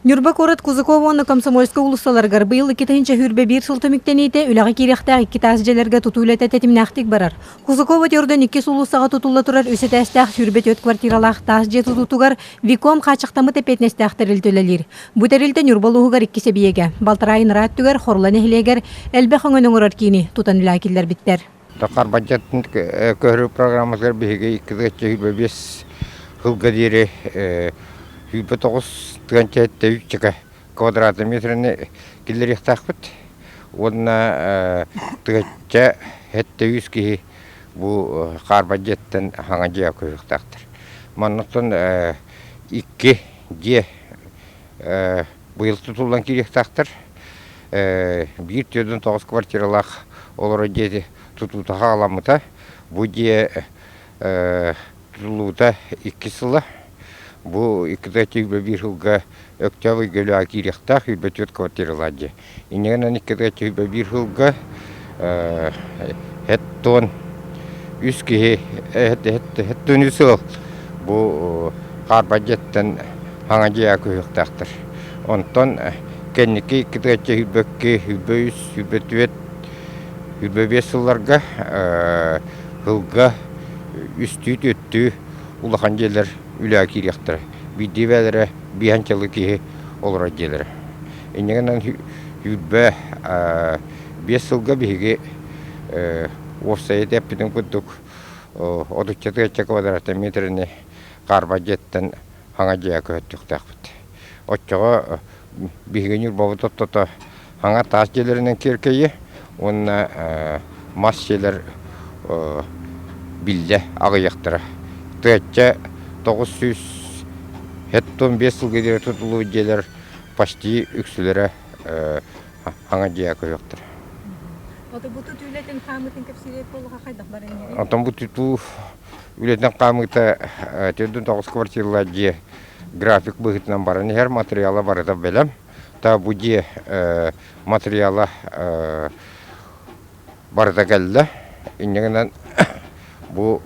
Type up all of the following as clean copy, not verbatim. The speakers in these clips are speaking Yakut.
Ньурба куорат Кузакова уонна Комсомольскай уулуссаларыгар быйыл 2021 сыл түмүктэниитэ үлэҕэ киириэхтээх икки таас дьиэлэргэ тутуу үлэтэ тэтимнээхтик барар. Кузакова төрдөн иккис уулуссаҕа тутулла турар үс этээстээх 24 квартиралаах таас дьиэ тутуутугар Виком хааччахтаммыт эппиэтинэстээх тэрилтэ үлэлиир. Бу тэрилтэ Ньурба улууһугар иккис эбийиэгэ, балтараа ынараа өттүгэр Хорула нэһилиэгэр элбэх өҥөнү оҥорор киини тутан үлэҕэ киллэрбиттэр. Харбадьатын көһөрүү программатыгар биһиги 225 сылга диэри 29 тыһыынча чека квадратный метрини киллэриэхтээхпит уонна тыһыынча сэттэ үс киһи бу хаарба дьиэттэн хаҥа дьиэҕэ көһүөхтээхтэр. Манныктан икки дьиэ Быйыл тутуллан киириэхтээхтэр. Биир 49 квартиралаах олорор дьиэ тутуута хаҕаламмыта. Бу дьиэ тутуллубута икки сыла. Бу 221 сылга Өктөөп ыйга үлэҕэ киириэхтээх 24 квартиралаах дьиэ. Инньэ гынан 221 сылга хэттон үс киһи хэттон үс ыал бу хаарба дьиэттэн хаҥа дьиэҕэ көһүөхтээхтэр. Онтон кэнники 222, 23, 24, 25 сылларга сылга үстүү-түөртүү улахан дьиэлэр үлэҕэ киириэхтэрэ. Биирдии бэйэлэрэ биэһэнчэлии киһи олорор дьиэлэрэ. Инньэ гынан 25 сылга биһиги уопсайа эппитин курдук отучча тыһыынча квадратный метрини хаарба дьиэттэн хаҥа дьиэҕэ көһөттүөхтээхпит. Оччоҕо биһиги Ньурбабыт ортото хаҥа таас дьиэлэринэн киэркэйиэ уонна мас дьиэлэр биллэ аҕыйахтара. Тыһыынча 975 сылга диэри тутуллубут дьиэлэр почти үксүлэрэ хаҥа дьиэҕэ көһүөхтэрэ. Ото бу тутуу үлэтин хаамыытын кэпсиир буоллаха хайдах баран иһэрий? Онтон бу тутуу үлэтин хаамыыта 49 квартиралаах дьиэ график быһыытынан баран иһэр, материала барыта бэлэм. Та бу дьиэ материала барыта кэллэ. Инньэ гынан бу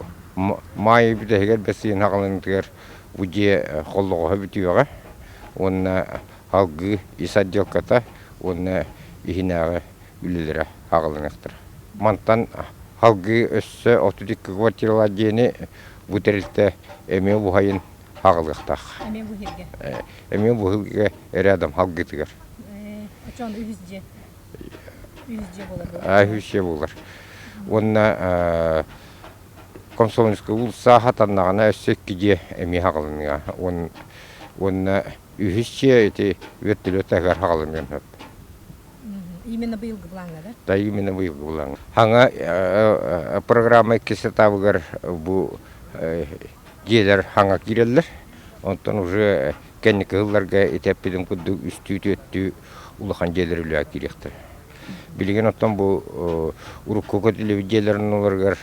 маай бүтэһигэр бэс ыйын хаҕаланыытыгар бу дьиэ холлоҕоһо бүтүөҕэ уонна салгыы ис отделката уонна иһинээҕи үлэлэрэ аҕалыныахтара. Мантан салгыы өссө 32 квартиралаах дьиэни бу тэрилтэ эмиэ буһайын аҕалыахтаах. Эмиэ бу сиргэ? Эмиэ бу сиргэ рядом салгыытыгар. Очон үһүс дьиэ? Үһүс дьиэ буолар? Үһүс дьиэ буолар. Уонна Комсомольскай уулусса хатаннаҕына өссө икки дьиэ эмиэ хаҕылыныа. Уонна үһүс дьиэ ити вертолет таһыгар хаҕылыныан сөп. Именно быйылгы былааҥҥа да? Да, именно быйылгы былааҥҥа. Хаҥа программа иккис этабыгар бу дьиэлэр хаҥа киирэллэр. Онтон уже кэнники сылларга ити эппитим курдук үстүү-түөртүү улахан дьиэлэр үлэҕэ киириэхтэрэ. Билигин оттон бу урукку көтүлүбүт дьиэлэр оннуларыгар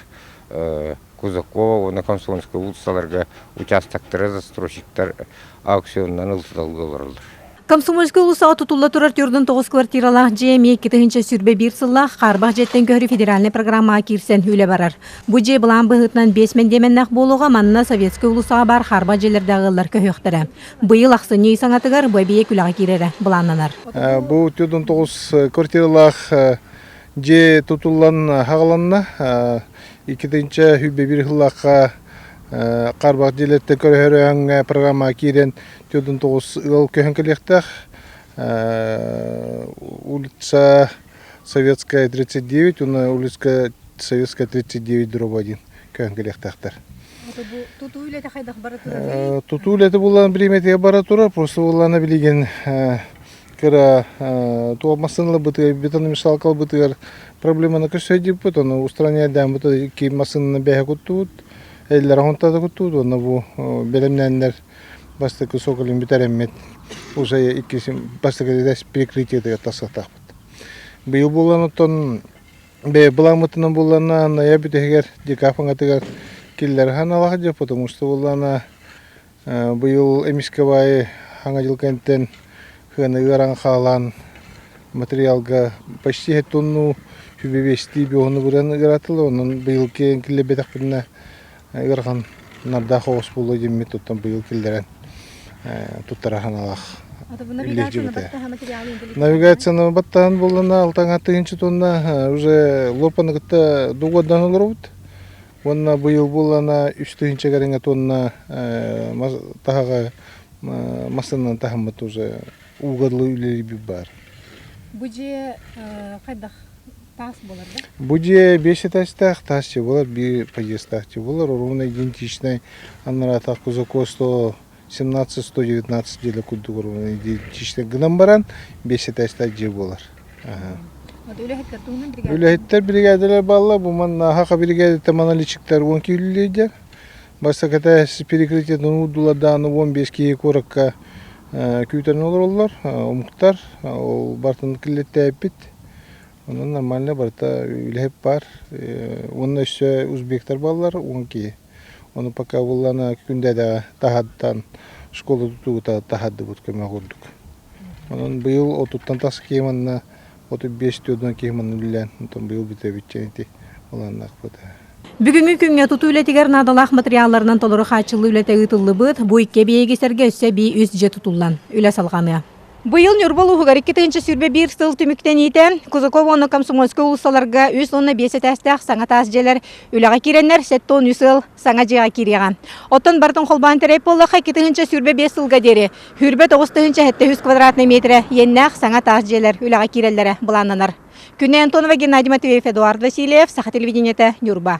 Кузакова уонна Комсомольскай уулуссаларга участоктары застройщиктар аукционунан ылыталыы олороллор. Комсомольскай уулуссаҕа тутулла турар 49 квартиралаах дьиэ эмиэ 2021 сыллаах хаарбах дьиэттэн көһөрүү федеральнай программаҕа киирсэн үлэ барар. Бу дьиэ былаан быһыытынан 5 мэндиэмэннээх буолуоҕа, манна Советскай уулуссаҕа баар хаарбах дьиэлэрдээх ыаллар көһүөхтэрэ. Быйыл ахсынньы ый саҥатыгар бу эбийиэк үлэҕэ киирэрэ былааннанар. Бу 49 квартиралаах дьиэ тутуллан хаҕаланна. 2021 сыллаахха хаарбах дьиэлэртэн көрөһөрөөҥҥө программаҕа киирэн 49 ыал көһөн кэлиэхтээх. Улица Советская 39 уонна улица Советская 39 дробь 1 көһөн кэлиэхтээхтэр. Тутуу үлэтэ хайдах бара турарый? Тутуу үлэтэ булан бириэмэтигэр бара турар. Просто буллана билигин кыра туох массыыналарбытыгар бетономешалкаларбытыгар проблеманы көрсөйдүппүт. Ону устраняйдааммыт икки массыынаны бэһэ куттубут. Эллэр оһонтоото куттубут. Уонна бу бэлэмнээннэр бастакы соколин бүтэрэммит уже иккис бастакы перекрытиетыгар тахсыахтаахпыт. Быйыл буолан оттон Бэйэ былааммытынан буллана Ная бүтэһигэр декабрь аҥатыгар киллэрэ санаалаах дьэ, потому что буллана быйыл эмискэ баайы хаҥа дьыл кэнниттэн сыана ыараан хаалан материалга почти тонну сүбэбиэстии биоһуну быран ыаратылар онон быйыл киэн киллэрбэтэхпитинэ ыарахан нардаах оҕус буолуо диэммит оттон быйыл киллэрэн туттара санаалаах. Үллэһдьибитэ. Навигацияны баттаан буоллана алтаҥа тыһыынча тонна уже лопаны кытта дугуордан олоробут. Уонна быйыл буоллана 3 тыһыынча кэриҥэ тонна таһаҕа массыынанан таһыммыт уже ууга дылы үлэлиирбит баар. Бу дьиэ хайдах таас буолар да? Бу дьиэ биэс этажтаах таас дьиэ буолар, биир подъездтаах дьиэ буолар. Ровно идентичный аннараатах Кузаков 117-119 дьиэлэ курдук ровно идентичный гынан баран биэс этажтаах дьиэ буолар. Үлэһиттэр туһунан бригада? Үлэһиттэр бригадалар бааллар. Бу манна хаха бригадата монолитчиктар 10 киһи үлэлиир. Бастакыта перекрытиетын уурдулар 15 киһи куоракка күүтэн олороллор, омуктар. Ол барытын киллэртээппит. Онон нормально барыта үлэһит баар. Уонна өссө узбектар бааллар 10 киһи. Ону пока буллана күндээдэҕэ таһаттан школа тутуута таһардыбыт көмө курдук. Онон быйыл отуттан тахса киһи манна 35 тыадан киһи манна үлэлээн, онтон быйыл бүтэбит ити былааннаахпыт. Бүгүҥҥү күҥҥэ тутуу үлэтигэр наадалаах матырыйаалларынан толору хааччыллыы үлэтэ ыытыллыбыт. Бу икки эбийиэги сэргэ өссө эбии үс дьиэ тутуллан, үлэ салҕаныа. Быйыл Ньурба улууһугар 2021 сыл түмүктэниитэ Кузаков уонна Комсомольскай уулуссаларга үс уонна биэс этээстээх саҥа таас дьиэлэр үлэҕэ киирэннэр 73 ыал саҥа дьиэҕэ киириэҕэ. Оттон барытын холбоон тэрэй буоллахха 2025 сылга диэри 29 703 квадратнай метрэ иэннээх саҥа таас дьиэлэр үлэҕэ киирэллэрэ былааннанар. Күнэ Антонова, Геннадий Матвеев, Эдуард Васильев, Саха телевидениетэ, Ньурба.